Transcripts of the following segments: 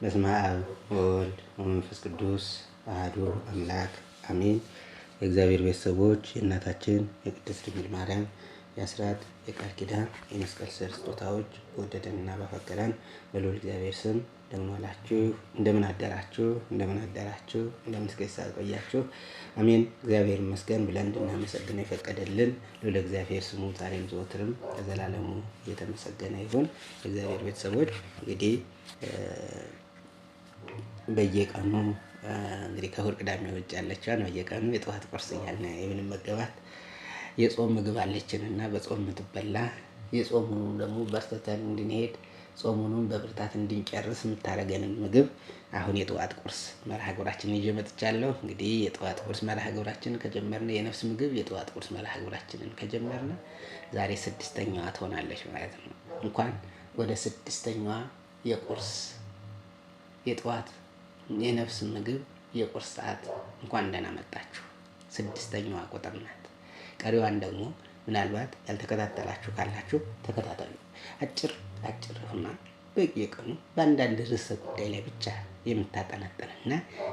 በስመ አብ ወወልድ ወመንፈስ ቅዱስ አሐዱ አምላክ አሜን። የእግዚአብሔር ቤተሰቦች፣ የእናታችን የቅድስት ድንግል ማርያም የአስራት የቃል ኪዳን የመስቀል ስር ስጦታዎች፣ በወደደንና ባፈቀረን በልዑል እግዚአብሔር ስም እንደምን ዋላችሁ? እንደምን አደራችሁ? እንደምን አደራችሁ? እንደምን እስከ ሰዓት ቆያችሁ? አሜን። እግዚአብሔር ይመስገን ብለን እንድናመሰግነው የፈቀደልን ልዑል እግዚአብሔር ስሙ ዛሬም ዘወትርም ለዘላለሙ እየተመሰገነ ይሁን። የእግዚአብሔር ቤተሰቦች፣ እንግዲህ በየቀኑ እንግዲህ ከእሑድ ቅዳሜ ውጭ ያለችዋን በየቀኑ የጠዋት ቁርስ እያልን የምንመገባት የጾም ምግብ አለችን እና በጾም የምትበላ፣ የጾሙንም ደግሞ በርትተን እንድንሄድ፣ ጾሙንም በብርታት እንድንጨርስ የምታደርገንን ምግብ አሁን የጠዋት ቁርስ መርሃ ግብራችንን ይዤ መጥቻለሁ። እንግዲህ የጠዋት ቁርስ መርሃ ግብራችንን ከጀመርን፣ የነፍስ ምግብ የጠዋት ቁርስ መርሃ ግብራችንን ከጀመርን ዛሬ ስድስተኛዋ ትሆናለች ማለት ነው። እንኳን ወደ ስድስተኛዋ የቁርስ የጠዋት የነፍስ ምግብ የቁርስ ሰዓት እንኳን ደህና መጣችሁ። ስድስተኛዋ ቁጥር ናት። ቀሪዋን ደግሞ ምናልባት ያልተከታተላችሁ ካላችሁ ተከታተሉ። አጭር አጭር ሆና በየቀኑ በአንዳንድ ርዕሰ ጉዳይ ላይ ብቻ የምታጠነጥንና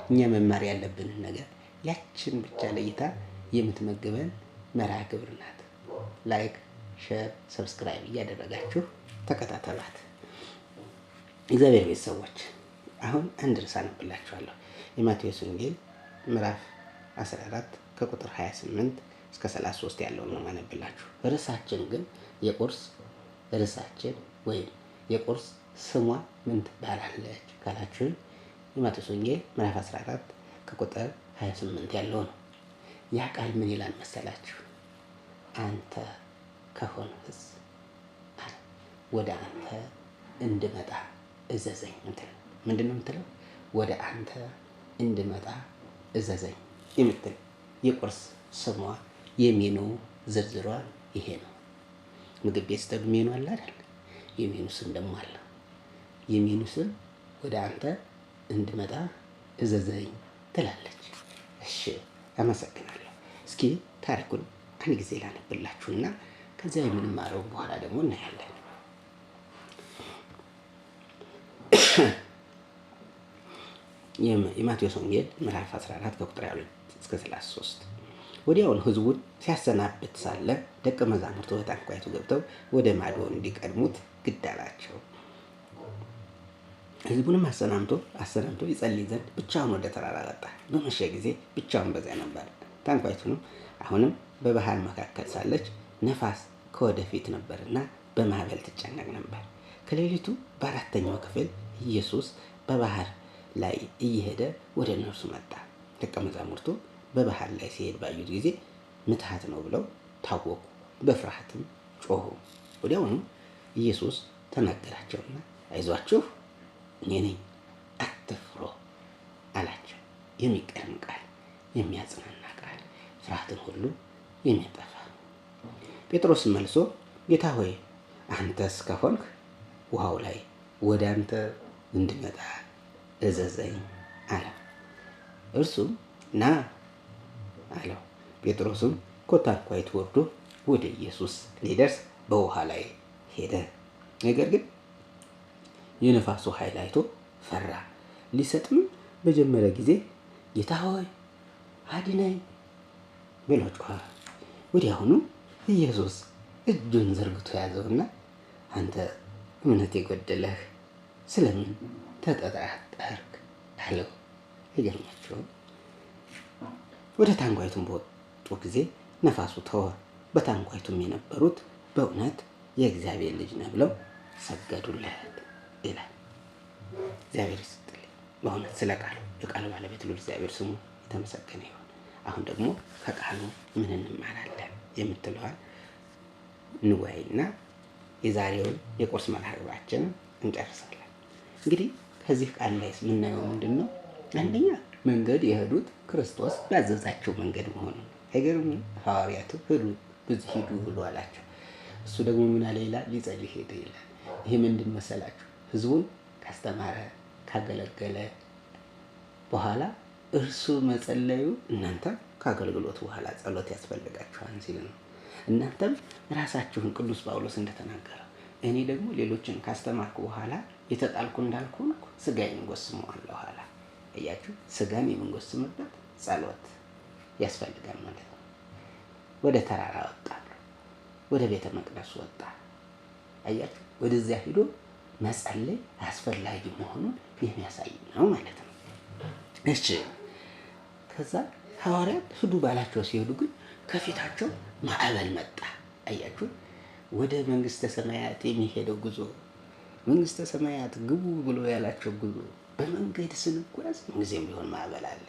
እኛ መማር ያለብንን ነገር ያችን ብቻ ለይታ የምትመግበን መርሃ ግብር ናት። Like፣ share፣ subscribe እያደረጋችሁ ተከታተሏት። እግዚአብሔር ቤተሰቦች፣ አሁን አንድ ርዕስ አነብላችኋለሁ። የማቴዎስ ወንጌል ምዕራፍ 14 ከቁጥር 28 እስከ 33 ያለውን ነው ማነብላችሁ። ርዕሳችን ግን የቁርስ ርዕሳችን ወይም የቁርስ ስሟ ምን ትባላለች ካላችሁ የማቴዎስ ወንጌል ምዕራፍ 14 ከቁጥር 28 ያለው ነው። ያ ቃል ምን ይላል መሰላችሁ? አንተ ከሆንህስ ወደ አንተ እንድመጣ እዘዘኝ። ምትል ምንድን ነው የምትለው? ወደ አንተ እንድመጣ እዘዘኝ የምትል የቁርስ ስሟ፣ የሜኑ ዝርዝሯ ይሄ ነው። ምግብ ቤት ስትሄዱ ሜኑ አለ አይደል? የሜኑ ስም ደግሞ አለ። የሜኑ ስም ወደ አንተ እንድመጣ እዘዘኝ ትላለች። እሺ፣ አመሰግናለሁ። እስኪ ታሪኩን አንድ ጊዜ ላነብላችሁና ከዚያ የምንማረው በኋላ ደግሞ እናያለን። የማቴዎስ ወንጌል ምዕራፍ 14 ከቁጥር 22 እስከ 33። ወዲያውኑ ሕዝቡን ሲያሰናብት ሳለ ደቀ መዛሙርቱ በታንኳይቱ ገብተው ወደ ማዶ እንዲቀድሙት ግድ አላቸው። ሕዝቡንም አሰናብቶ አሰናብቶ ይጸልይ ዘንድ ብቻውን ወደ ተራራ ወጣ። በመሸ ጊዜ ብቻውን በዚያ ነበር። ታንኳይቱንም አሁንም በባህር መካከል ሳለች ነፋስ ከወደፊት ነበርና በማዕበል ትጨነቅ ነበር። ከሌሊቱ በአራተኛው ክፍል ኢየሱስ በባህር ላይ እየሄደ ወደ እነርሱ መጣ። ደቀ መዛሙርቱ በባህር ላይ ሲሄድ ባዩት ጊዜ ምትሃት ነው ብለው ታወቁ፣ በፍርሃትም ጮኹ። ወዲያውኑ ኢየሱስ ተናገራቸውና አይዟችሁ፣ እኔ ነኝ፣ አትፍሩ አላቸው። የሚገርም ቃል፣ የሚያጽናና ቃል፣ ፍርሃትን ሁሉ የሚያጠፋ። ጴጥሮስ መልሶ ጌታ ሆይ፣ አንተስ ከሆንክ ውሃው ላይ ወደ አንተ እንድመጣ እዘዘኝ አለ። እርሱም ና አለው። ጴጥሮስም ከታንኳይቱ ወርዶ ወደ ኢየሱስ ሊደርስ በውሃ ላይ ሄደ። ነገር ግን የነፋሱ ኃይል አይቶ ፈራ። ሊሰጥም በጀመረ ጊዜ ጌታ ሆይ፣ አድነኝ ብሎ ጮኸ። ወዲያውኑ ኢየሱስ እጁን ዘርግቶ ያዘውና አንተ እምነት የጎደለህ፣ ስለምን ተጠራጠርክ አለው። ይገርማችኋል። ወደ ታንኳይቱም በወጡ ጊዜ ነፋሱ ተወ። በታንኳይቱም የነበሩት በእውነት የእግዚአብሔር ልጅ ነህ ብለው ሰገዱለት ይላል። እግዚአብሔር ይስጥልኝ በእውነት ስለ ቃሉ። የቃሉ ባለቤት ልዑል እግዚአብሔር ስሙ የተመሰገነ ይሁን። አሁን ደግሞ ከቃሉ ምን እንማራለን የምትለዋል እንወያይና የዛሬውን የቁርስ መርሃ ግብራችንን እንጨርሳለን። እንግዲህ ከዚህ ቃል ላይ የምናየው ምንድን ነው? አንደኛ መንገድ የሄዱት ክርስቶስ ባዘዛቸው መንገድ መሆኑን ነው። አይገርምም? ሐዋርያቱ ሂዱ ብዙ ሂዱ ብሎ አላቸው። እሱ ደግሞ ምን አለ ይላል? ሊጸልይ ሄደ ይላል። ይሄ ምንድን መሰላችሁ? ህዝቡን ካስተማረ፣ ካገለገለ በኋላ እርሱ መጸለዩ እናንተም ከአገልግሎት በኋላ ጸሎት ያስፈልጋችኋል ሲል ነው። እናንተም ራሳችሁን ቅዱስ ጳውሎስ እንደተናገረው እኔ ደግሞ ሌሎችን ካስተማርኩ በኋላ የተጣልኩ እንዳልኩ ስጋዬን ጎስመዋለሁ አለ። አያችሁ፣ ስጋን የምንጎስምበት ጸሎት ያስፈልጋል ማለት ነው። ወደ ተራራ ወጣ፣ ወደ ቤተ መቅደሱ ወጣ። አያችሁ፣ ወደዚያ ሂዶ መጸለይ አስፈላጊ መሆኑን የሚያሳይ ነው ማለት ነው። እሺ፣ ከዛ ሐዋርያት ሂዱ ባላቸው ሲሄዱ ግን ከፊታቸው ማዕበል መጣ። አያችሁ፣ ወደ መንግስተ ሰማያት የሚሄደው ጉዞ፣ መንግስተ ሰማያት ግቡ ብሎ ያላቸው ጉዞ፣ በመንገድ ስንጓዝ ምንጊዜም ቢሆን ማዕበል አለ።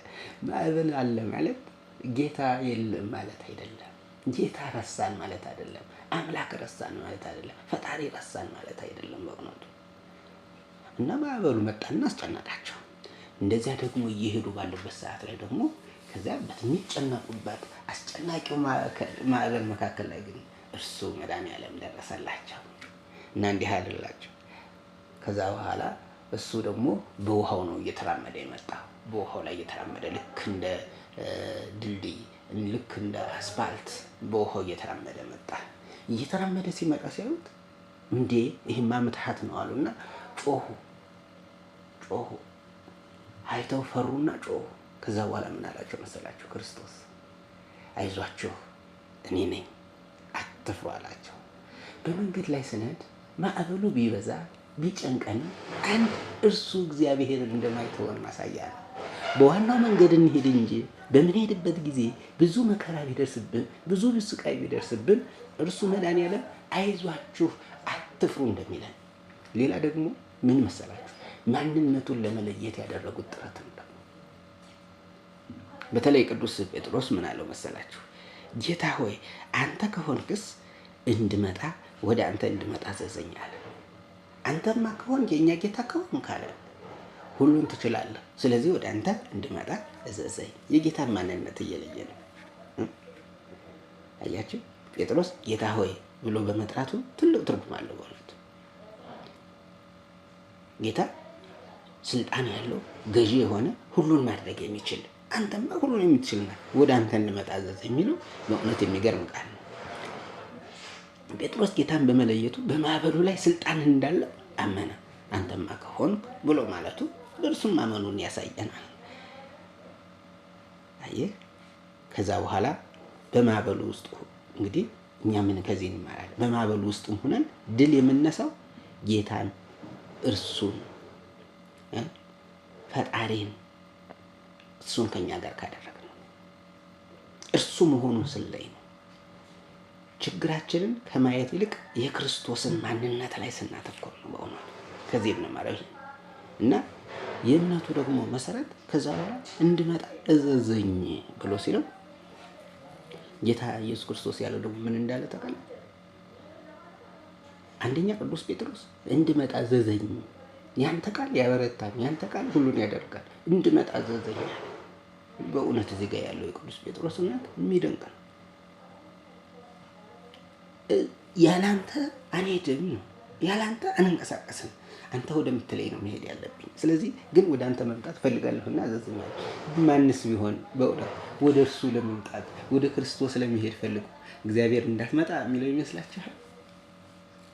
ማዕበል አለ ማለት ጌታ የለም ማለት አይደለም። ጌታ ረሳን ማለት አይደለም። አምላክ ረሳን ማለት አይደለም። ፈጣሪ ረሳን ማለት አይደለም በእውነቱ። እና ማዕበሉ መጣና አስጨነቃቸው። እንደዚያ ደግሞ እየሄዱ ባሉበት ሰዓት ላይ ደግሞ ከዚያ በሚጨነቁበት አስጨናቂው ማዕበል መካከል ላይ ግን እርሱ መድኃኔዓለም ደረሰላቸው እና እንዲህ አለላቸው። ከዛ በኋላ እሱ ደግሞ በውሃው ነው እየተራመደ የመጣው። በውሃው ላይ እየተራመደ ልክ እንደ ድልድይ፣ ልክ እንደ አስፋልት በውሃው እየተራመደ መጣ። እየተራመደ ሲመጣ ሲያዩት እንዴ ይህማ ምትሃት ነው አሉና ጮሁ ጮሁ። አይተው ፈሩና ጮሁ። ከዛ በኋላ ምን አላቸው መሰላቸው ክርስቶስ? አይዟችሁ እኔ ነኝ አትፍሩ አላቸው። በመንገድ ላይ ስንሄድ ማዕበሉ ቢበዛ ቢጨንቀን አንድ እርሱ እግዚአብሔርን እንደማይተወን ማሳያ ነው። በዋናው መንገድ እንሂድ እንጂ በምንሄድበት ጊዜ ብዙ መከራ ቢደርስብን፣ ብዙ ስቃይ ቢደርስብን እርሱ መድኃኔዓለም አይዟችሁ አትፍሩ እንደሚለን። ሌላ ደግሞ ምን መሰላችሁ? ማንነቱን ለመለየት ያደረጉት ጥረት ነው። በተለይ ቅዱስ ጴጥሮስ ምን አለው መሰላችሁ? ጌታ ሆይ አንተ ከሆንክስ እንድመጣ ወደ አንተ እንድመጣ አዘዘኝ አለ። አንተማ ከሆንክ፣ የእኛ ጌታ ከሆንክ አለ፣ ሁሉን ትችላለህ። ስለዚህ ወደ አንተ እንድመጣ እዘዘኝ። የጌታን ማንነት እየለየ ነው። አያችሁ፣ ጴጥሮስ ጌታ ሆይ ብሎ በመጥራቱ ትልቅ ትርጉም አለው። በእውነቱ ጌታ ስልጣን ያለው፣ ገዢ የሆነ፣ ሁሉን ማድረግ የሚችል፣ አንተማ ሁሉን የምትችል ነህ፣ ወደ አንተ እንድመጣ እዘዘኝ የሚለው በእውነት የሚገርም ቃል ነው። ጴጥሮስ ጌታን በመለየቱ በማዕበሉ ላይ ስልጣን እንዳለው አመነ። አንተማ ከሆንክ ብሎ ማለቱ እርሱም ማመኑን ያሳየናል። አየህ፣ ከዛ በኋላ በማዕበሉ ውስጥ እንግዲህ እኛ ምን ከዚህ እንማራለን? በማዕበሉ ውስጥም ሆነን ድል የምነሳው ጌታን፣ እርሱን፣ ፈጣሪን፣ እሱን ከኛ ጋር ካደረግነው፣ እርሱ መሆኑን ስለይ ነው። ችግራችንን ከማየት ይልቅ የክርስቶስን ማንነት ላይ ስናተኮር ነው። በእውነቱ ከዚህ የምንማረው ይሄ እና የእምነቱ ደግሞ መሰረት ከዛ በኋላ እንድመጣ እዘዘኝ ብሎ ሲለው ጌታ ኢየሱስ ክርስቶስ ያለው ደግሞ ምን እንዳለ ታውቃለህ? አንደኛ ቅዱስ ጴጥሮስ እንድመጣ እዘዘኝ፣ ያንተ ቃል ያበረታል፣ ያንተ ቃል ሁሉን ያደርጋል፣ እንድመጣ እዘዘኝ አለ። በእውነት እዚህ ጋር ያለው የቅዱስ ጴጥሮስ እምነት የሚደንቅ ነው። ያላንተ አንሄድም ነው፣ ያላንተ አንንቀሳቀስም፣ አንተ ወደምትለኝ ነው መሄድ ያለብኝ። ስለዚህ ግን ወደ አንተ መምጣት እፈልጋለሁና እዘዘኝ አለ። ማንስ ቢሆን በእውነት ወደ እርሱ ለመምጣት፣ ወደ ክርስቶስ ለመሄድ ፈልጉ እግዚአብሔር እንዳትመጣ የሚለው ይመስላችኋል?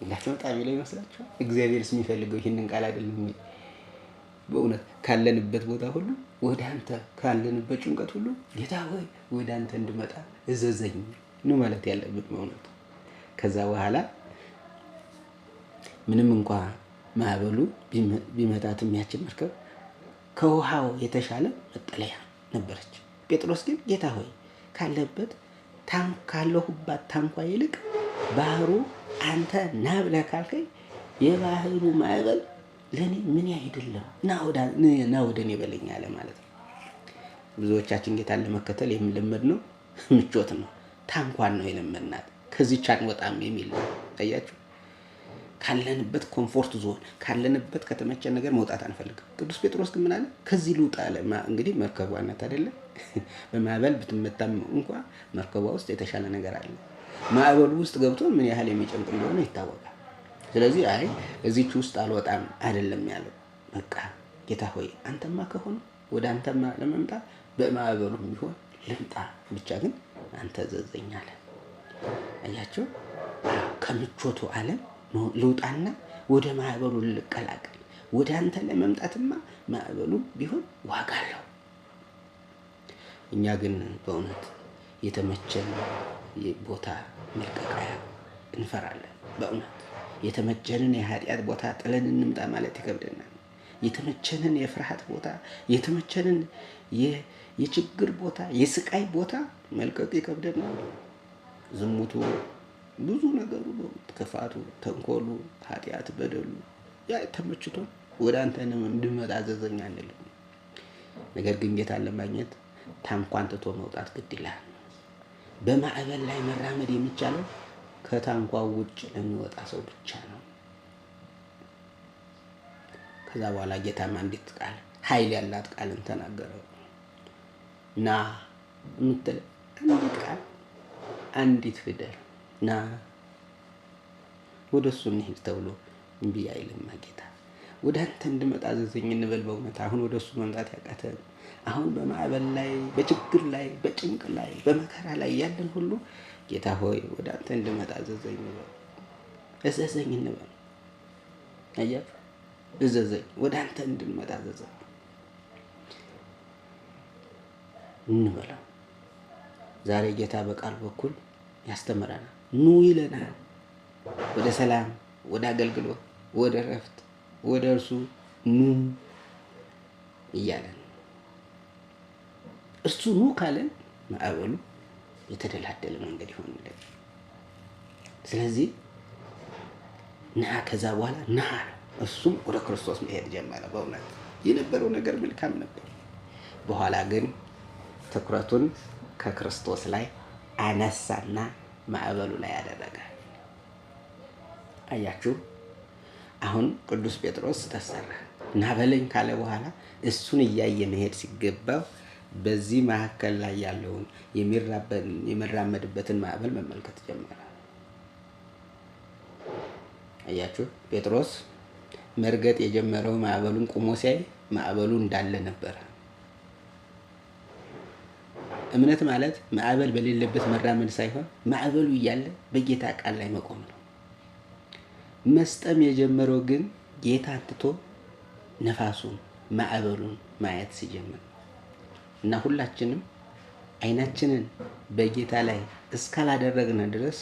እንዳትመጣ የሚለው ይመስላችኋል? እግዚአብሔርስ የሚፈልገው ይህንን ቃል አይደለም ወይ? በእውነት ካለንበት ቦታ ሁሉ ወደ አንተ፣ ካለንበት ጭንቀት ሁሉ ጌታ ሆይ ወደ አንተ እንድመጣ እዘዘኝ ነው ማለት ያለብን በእውነቱ። ከዛ በኋላ ምንም እንኳ ማዕበሉ ቢመታትም ያችን መርከብ ከውሃው የተሻለ መጠለያ ነበረች። ጴጥሮስ ግን ጌታ ሆይ ካለበት ካለሁባት ታንኳ ይልቅ ባህሩ አንተ ና ብለህ ካልከኝ የባህሩ ማዕበል ለእኔ ምን አይደለም፣ ና ወደ እኔ በለኝ አለ ማለት ነው። ብዙዎቻችን ጌታን ለመከተል የምንለመድ ነው ምቾት ነው፣ ታንኳን ነው የለመድናት፣ ከዚች አንወጣም የሚል ነው። አያችሁ፣ ካለንበት comfort zone፣ ካለንበት ከተመቸን ነገር መውጣት አንፈልግም። ቅዱስ ጴጥሮስ ግን ምን አለ? ከዚህ ልውጣ አለ። እንግዲህ መርከቧ ናት አይደለ? በማዕበል ብትመታም እንኳ መርከቧ ውስጥ የተሻለ ነገር አለ። ማዕበሉ ውስጥ ገብቶ ምን ያህል የሚጨንቅ እንደሆነ ይታወቃል። ስለዚህ አይ እዚች ውስጥ አልወጣም አይደለም ያለው። በቃ ጌታ ሆይ አንተማ ከሆነ ወደ አንተማ ለመምጣት በማዕበሉም ቢሆን ልምጣ፣ ብቻ ግን አንተ እዘዘኝ አለ። አያቸው፣ ከምቾቱ ዓለም ልውጣና ወደ ማዕበሉ ልቀላቀል። ወደ አንተ ለመምጣትማ ማዕበሉ ቢሆን ዋጋ አለው። እኛ ግን በእውነት የተመቸን ቦታ መልቀቃያ እንፈራለን። በእውነት የተመቸንን የኃጢአት ቦታ ጥለን እንምጣ ማለት ይከብደናል። የተመቸንን የፍርሃት ቦታ፣ የተመቸንን የችግር ቦታ፣ የስቃይ ቦታ መልቀቅ ይከብደናል። ዝሙቱ፣ ብዙ ነገሩ፣ ክፋቱ፣ ተንኮሉ፣ ኃጢአት፣ በደሉ ያ ተመችቶን ወደ አንተ እንድመጣ አዘዘኝ አንልም። ነገር ግን ጌታን ለማግኘት ታንኳን ትቶ መውጣት ግድ ይላል። በማዕበል ላይ መራመድ የሚቻለው ከታንኳው ውጭ ለሚወጣ ሰው ብቻ ነው። ከዛ በኋላ ጌታም አንዲት ቃል፣ ኃይል ያላት ቃልን ተናገረው። ና የምትል አንዲት ቃል፣ አንዲት ፊደል፣ ና ወደ እሱ እንሂድ ተብሎ እምቢ አይልማ ጌታ። ወደ አንተ እንድመጣ አዘዘኝ እንበል። በእውነት አሁን ወደ እሱ መምጣት ያቃተን፣ አሁን በማዕበል ላይ፣ በችግር ላይ፣ በጭንቅ ላይ፣ በመከራ ላይ ያለን ሁሉ ጌታ ሆይ ወደ አንተ እንድመጣ አዘዘኝ እንበል፣ እዘዘኝ እንበል። አያችሁ፣ እዘዘኝ፣ ወደ አንተ እንድንመጣ አዘዘኝ እንበለው። ዛሬ ጌታ በቃል በኩል ያስተምረናል። ኑ ይለናል። ወደ ሰላም፣ ወደ አገልግሎት፣ ወደ እረፍት፣ ወደ እርሱ ኑ እያለን፣ እርሱ ኑ ካለን ማዕበሉ የተደላደለ መንገድ ይሆንልን። ስለዚህ ና፣ ከዛ በኋላ ና አለው። እሱም ወደ ክርስቶስ መሄድ ጀመረ። በእውነት የነበረው ነገር መልካም ነበር። በኋላ ግን ትኩረቱን ከክርስቶስ ላይ አነሳና ማዕበሉ ላይ አደረገ። አያችሁ፣ አሁን ቅዱስ ጴጥሮስ ተሰራ። ና በለኝ ካለ በኋላ እሱን እያየ መሄድ ሲገባው በዚህ መካከል ላይ ያለውን የሚራመድበትን ማዕበል መመልከት ጀመረ። አያችሁ፣ ጴጥሮስ መርገጥ የጀመረው ማዕበሉን ቁሞ ሲያይ ማዕበሉ እንዳለ ነበረ። እምነት ማለት ማዕበል በሌለበት መራመድ ሳይሆን ማዕበሉ እያለ በጌታ ቃል ላይ መቆም ነው። መስጠም የጀመረው ግን ጌታ ትቶ ነፋሱን ማዕበሉን ማየት ሲጀምር ነው። እና ሁላችንም አይናችንን በጌታ ላይ እስካላደረግን ድረስ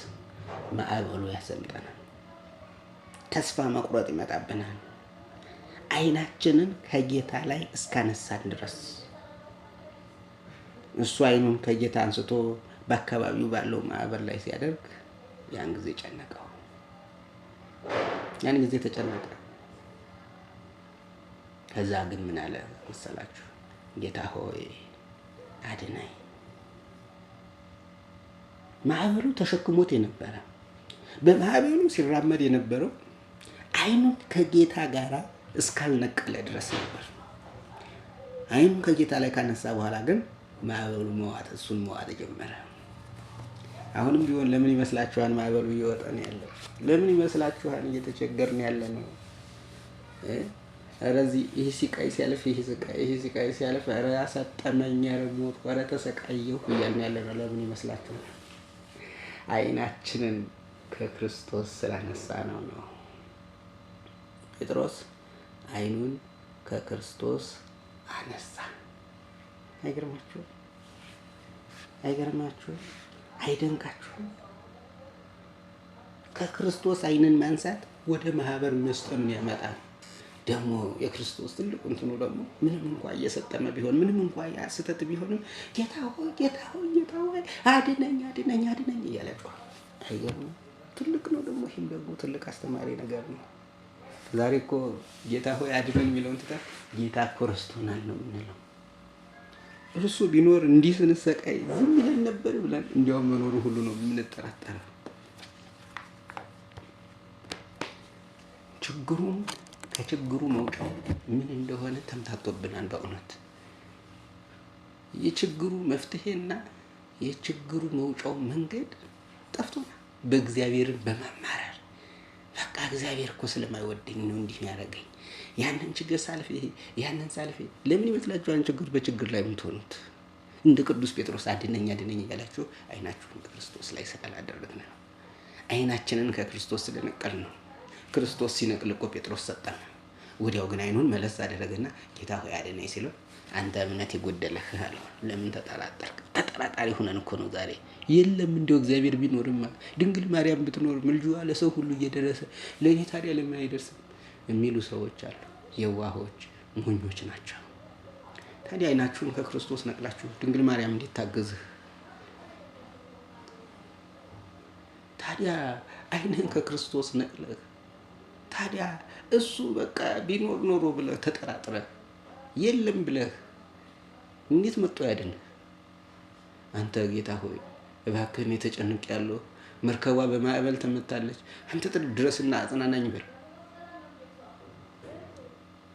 ማዕበሉ ያሰምጠናል። ተስፋ መቁረጥ ይመጣብናል። አይናችንን ከጌታ ላይ እስካነሳን ድረስ። እሱ አይኑን ከጌታ አንስቶ በአካባቢው ባለው ማዕበል ላይ ሲያደርግ ያን ጊዜ ጨነቀው። ያን ጊዜ ተጨነቀ። ከዛ ግን ምን አለ መሰላችሁ? ጌታ ሆይ አድነኝ። ማዕበሉ ተሸክሞት የነበረ፣ በማዕበሉ ሲራመድ የነበረው አይኑን ከጌታ ጋር እስካልነቀለ ድረስ ነበር። አይኑን ከጌታ ላይ ካነሳ በኋላ ግን ማዕበሉ መዋጥ እሱን መዋጥ ጀመረ። አሁንም ቢሆን ለምን ይመስላችኋል ማዕበሉ እየወጠን ያለው? ለምን ይመስላችኋል እየተቸገርን ያለ ነው? ኧረ እዚህ ይህ ሲቃይ ሲያልፍ፣ ይህ ስቃይ፣ ይህ ሲቃይ ሲያልፍ፣ ኧረ አሰጠመኝ፣ ኧረ ሞትኩ፣ ኧረ ተሰቃየሁ እያልን ያለ ነው። ለምን ይመስላችኋል? አይናችንን ከክርስቶስ ስላነሳ ነው ነው። ጴጥሮስ አይኑን ከክርስቶስ አነሳ። አይገርማችሁ? አይገርማችሁ? አይደንቃችሁም? ከክርስቶስ አይንን ማንሳት ወደ ማህበር መስጠምን ያመጣል። ደግሞ የክርስቶስ ትልቁ እንትኑ ደግሞ ምንም እንኳ እየሰጠመ ቢሆን፣ ምንም እንኳ ያ ስህተት ቢሆንም ጌታ ሆይ፣ ጌታ ሆይ፣ ጌታ ሆይ አድነኝ፣ አድነኝ፣ አድነኝ እያለ ጮኸ። አይገርምም? ትልቅ ነው ደግሞ፣ ይህም ደግሞ ትልቅ አስተማሪ ነገር ነው። ዛሬ እኮ ጌታ ሆይ አድነን የሚለውን ትተን ጌታ እኮ ረስቶናል ነው የምንለው። እርሱ ቢኖር እንዲህ ስንሰቃይ ዝም ይለን ነበር ብለን እንዲያውም መኖሩ ሁሉ ነው የምንጠራጠረው። ችግሩም ከችግሩ መውጫው ምን እንደሆነ ተምታቶብናል። በእውነት የችግሩ መፍትሄና የችግሩ መውጫው መንገድ ጠፍቶናል። በእግዚአብሔርን በማማረር፣ በቃ እግዚአብሔር እኮ ስለማይወደኝ ነው እንዲህ ያደረገኝ። ያንን ችግር ሳልፍ ይሄ፣ ያንን ሳልፍ ይሄ። ለምን ይመስላችኋል ችግር በችግር ላይ የምትሆኑት? እንደ ቅዱስ ጴጥሮስ አድነኝ አድነኝ እያላችሁ አይናችሁን ከክርስቶስ ላይ ስላላደረግን ነው። አይናችንን ከክርስቶስ ስለነቀል ነው። ክርስቶስ ሲነቅል እኮ ጴጥሮስ ሰጠመ። ወዲያው ግን አይኑን መለስ አደረገና ጌታ ሆይ አድነኝ ሲለው አንተ እምነት የጎደለህ አለው። ለምን ተጠራጠርክ? ተጠራጣሪ ሆነን እኮ ነው ዛሬ። የለም እንዲያው እግዚአብሔር ቢኖርማ ድንግል ማርያም ብትኖር ምልጃዋ ለሰው ሁሉ እየደረሰ ለእኔ ታዲያ ለምን አይደርስም የሚሉ ሰዎች አሉ። የዋሆች ሞኞች ናቸው። ታዲያ አይናችሁን ከክርስቶስ ነቅላችሁ ድንግል ማርያም እንዴት ታገዝህ? ታዲያ አይንህን ከክርስቶስ ነቅለህ ታዲያ እሱ በቃ ቢኖር ኖሮ ብለህ ተጠራጥረህ የለም ብለህ እንዴት መጥቶ ያድንህ? አንተ ጌታ ሆይ እባክህን የተጨንቅ ያለው መርከቧ በማዕበል ተመታለች፣ አንተ ድረስና አጽናናኝ በል።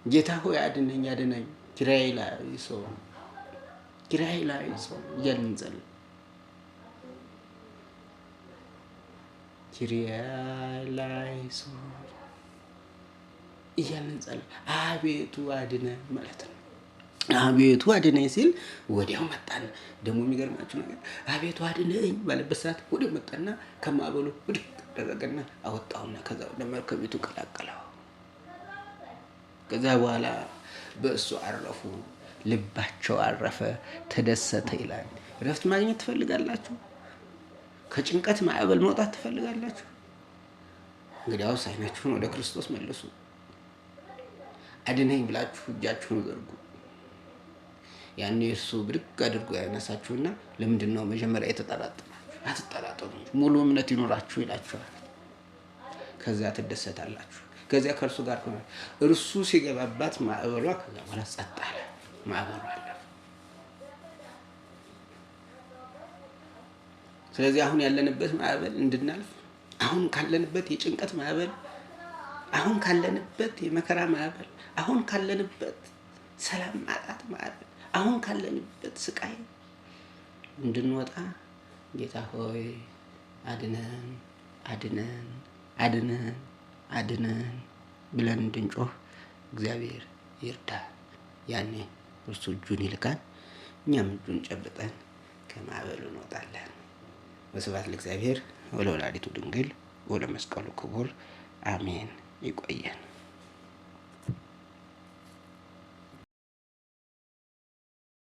ጌታ ሆይ አድነኝ አድነኝ፣ ኪራይ ላይ ሰው ኪራይ ላይ ሰው እያልን እንጸልይ። ኪራይ ላይ ሰው እያልን እንጸልይ። አቤቱ አድነን ማለት ነው። አቤቱ አድነኝ ሲል ወዲያው መጣና፣ ደግሞ የሚገርማችሁ ነገር አቤቱ አድነኝ ባለበት ሰዓት ወዲያው መጣና ከማዕበሉ ብድግ አደረገና አወጣውና ከዛ ወደ መርከቢቱ ቀላቀለው። ከዛ በኋላ በእሱ አረፉ፣ ልባቸው አረፈ፣ ተደሰተ ይላል። እረፍት ማግኘት ትፈልጋላችሁ? ከጭንቀት ማዕበል መውጣት ትፈልጋላችሁ? እንግዲያውስ አይናችሁን ወደ ክርስቶስ መልሱ። አድነኝ ብላችሁ እጃችሁን ዘርጉ። ያኔ እሱ ብድግ አድርጎ ያነሳችሁና ለምንድን ነው መጀመሪያ የተጠራጠራችሁ? አትጠራጠሩ፣ ሙሉ እምነት ይኖራችሁ ይላችኋል። ከዚያ ትደሰታላችሁ። ከዚያ ከእርሱ ጋር ሆነ እርሱ ሲገባባት ማዕበሏ ከዛ በኋላ ጸጥ አለ። ማዕበሉ አለፈ። ስለዚህ አሁን ያለንበት ማዕበል እንድናልፍ፣ አሁን ካለንበት የጭንቀት ማዕበል፣ አሁን ካለንበት የመከራ ማዕበል፣ አሁን ካለንበት ሰላም ማጣት ማዕበል፣ አሁን ካለንበት ስቃይ እንድንወጣ ጌታ ሆይ አድነን፣ አድነን፣ አድነን፣ አድነን ብለን እንድንጮህ እግዚአብሔር ይርዳ። ያኔ እርሱ እጁን ይልካል፣ እኛም እጁን ጨብጠን ከማዕበሉ እንወጣለን። ወስብሐት ለእግዚአብሔር ወለወላዲቱ ድንግል ወለመስቀሉ ክቡር አሜን። ይቆየን።